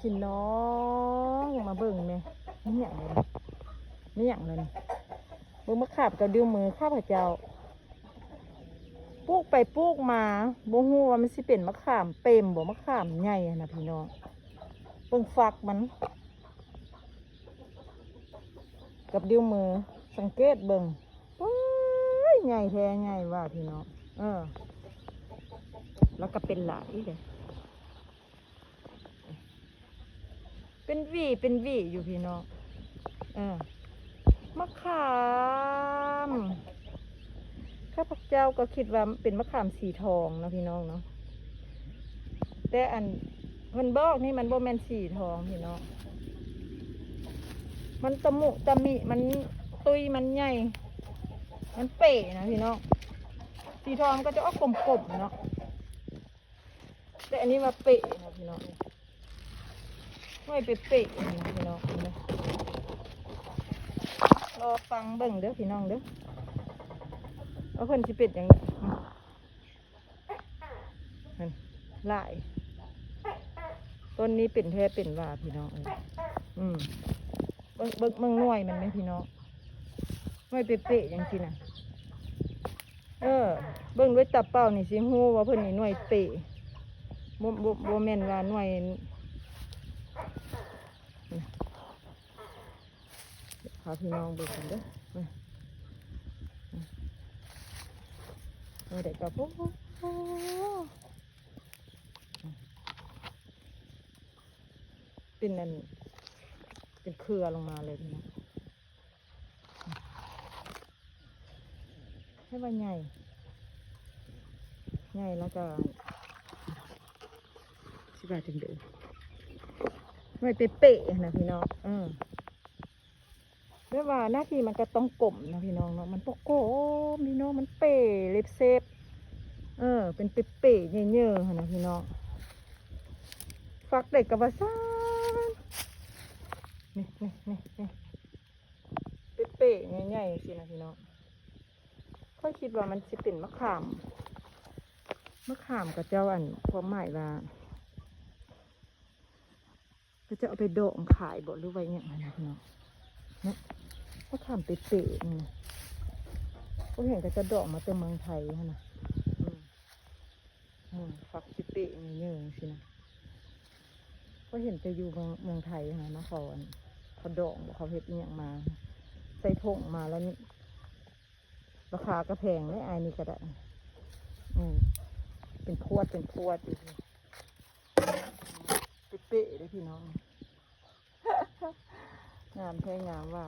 ພີ່ນ້ອງ ມາເບິ່ງແມ່ ແມ່ນຫຍັງລະນີ້ ແມ່ນຫຍັງລະນີ້ ເບິ່ງມະຂາມກັບດິ້ວມືຂ້າພະເຈົ້າ ປູກໄປປູກມາ ບໍ່ຮູ້ວ່າມັນຊິເປັນມະຂາມເປັມບໍ່ ມະຂາມໃຫຍ່ຫັ້ນນະພີ່ນ້ອງ ເບິ່ງຝັກມັນ ກັບດິ້ວມື ສັງເກດເບິ່ງ ໂອ້ຍ ໃຫຍ່ແທ້ໃຫຍ່ວ່າພີ່ນ້ອງ ເອີ ແລ້ວກໍເປັນຫຼາຍເດ້ ເປັນຫວີເປັນຫວີຢູ່ພີ່ນ້ອງ ເອີ ມະຂາມ ຂ້າພະເຈົ້າກໍຄິດວ່າເປັນມະຂາມສີທອງເນາະພີ່ນ້ອງເນາະ ແຕ່ອັນເພິ່ນບອກນີ້ມັນບໍ່ແມ່ນສີທອງພີ່ນ້ອງ ມັນຕະມຸຕະມິ ມັນຕຸ້ຍ ມັນໃຫຍ່ ມັນເປນະພີ່ນ້ອງ ສີທອງມັນກໍຈະອອກກົມໆເນາະ ແຕ່ອັນນີ້ວ່າເປນະພີ່ນ້ອງ ໜ່ວຍເປໆນະພີ່ນ້ອງ ເອີ ລໍຟັງເບິ່ງເດີພີ່ນ້ອງເດີ ວ່າເພິ່ນຊິເປັນຈັ່ງໃດ ຫັ້ນ ຫຼາຍ ຕົ້ນນີ້ເປັນແທ້ເປັນວ່າພີ່ນ້ອງເອີຍ ອືມ ເບິ່ງ ເບິ່ງ ເບິ່ງໜ່ວຍມັນແມ່ພີ່ນ້ອງ ໜ່ວຍເປໆຈັ່ງຊີ້ນະ ເອີ ເບິ່ງດ້ວຍຕາເປົ່ານີ້ຊິຮູ້ວ່າເພິ່ນນີ້ໜ່ວຍເປ ບໍ່ ບໍ່ ບໍ່ແມ່ນວ່າໜ່ວຍ ພາພີ່ນ້ອງເບິ່ງກັນເດີ ເອີ ໄດ້ກັບ ໂອ້ໂຫ ເປັນອັນ ເປັນເຄືອລົງມາເລີຍພີ່ນ້ອງ ໃຫ້ວ່າໃຫຍ່ ໃຫຍ່ແລ້ວກໍ ຊິວ່າຈັ່ງໃດ ໜ່ວຍເປໆຫັ້ນນະພີ່ນ້ອງ ເອີ ແບບວ່າໜ້າທີ່ມັນກໍຕ້ອງກົມນະພີ່ນ້ອງເນາະ ມັນບໍ່ກົມພີ່ນ້ອງ ມັນເປເລັບເຊບ ເອີ ເປັນເປໆເຍີ້ໆຫັ້ນນະພີ່ນ້ອງ ຝັກໃດກໍວ່າຊັ້ນ ນີ້ ນີ້ ນີ້ ນີ້ ເປໆໃຫຍ່ໆຈັ່ງຊີ້ນະພີ່ນ້ອງ ຂ້ອຍຄິດວ່າມັນຊິເປັນມະຂາມ ມະຂາມເຂົາເຈົ້າ ອັນ ຄວາມໝາຍວ່າ ເຂົາເຈົ້າເອົາໄປດອງຂາຍບໍ ຫຼືວ່າອີ່ຫຍັງຫັ້ນນະພີ່ນ້ອງ ເນາະ ມະຂາມເປໆນີ້ນະ ຂ້ອຍເຫັນເຂົາເຈົ້າດອງມາແຕ່ເມືອງໄທຫັ້ນນະ ອືມ ອືມ ຝັກຊິເປເຍີ້ໆຈັ່ງຊີ້ນະ ຂ້ອຍເຫັນແຕ່ຢູ່ເມືອງ ເມືອງໄທຫັ້ນນະ ເຂົາ ອັນ ເຂົາດອງບໍ ເຂົາເຮັດອີ່ຫຍັງມາ ໃສ່ຖົງມາແລ້ວ ລາຄາກໍແພງເດ້ ອ້າຍນີ້ກໍໄດ້ ອືມ ເປັນພວດ ເປັນພວດຢູ່ ເປະໆເດ້ພີ່ນ້ອງ ງາມແທ້ງາມວ່າ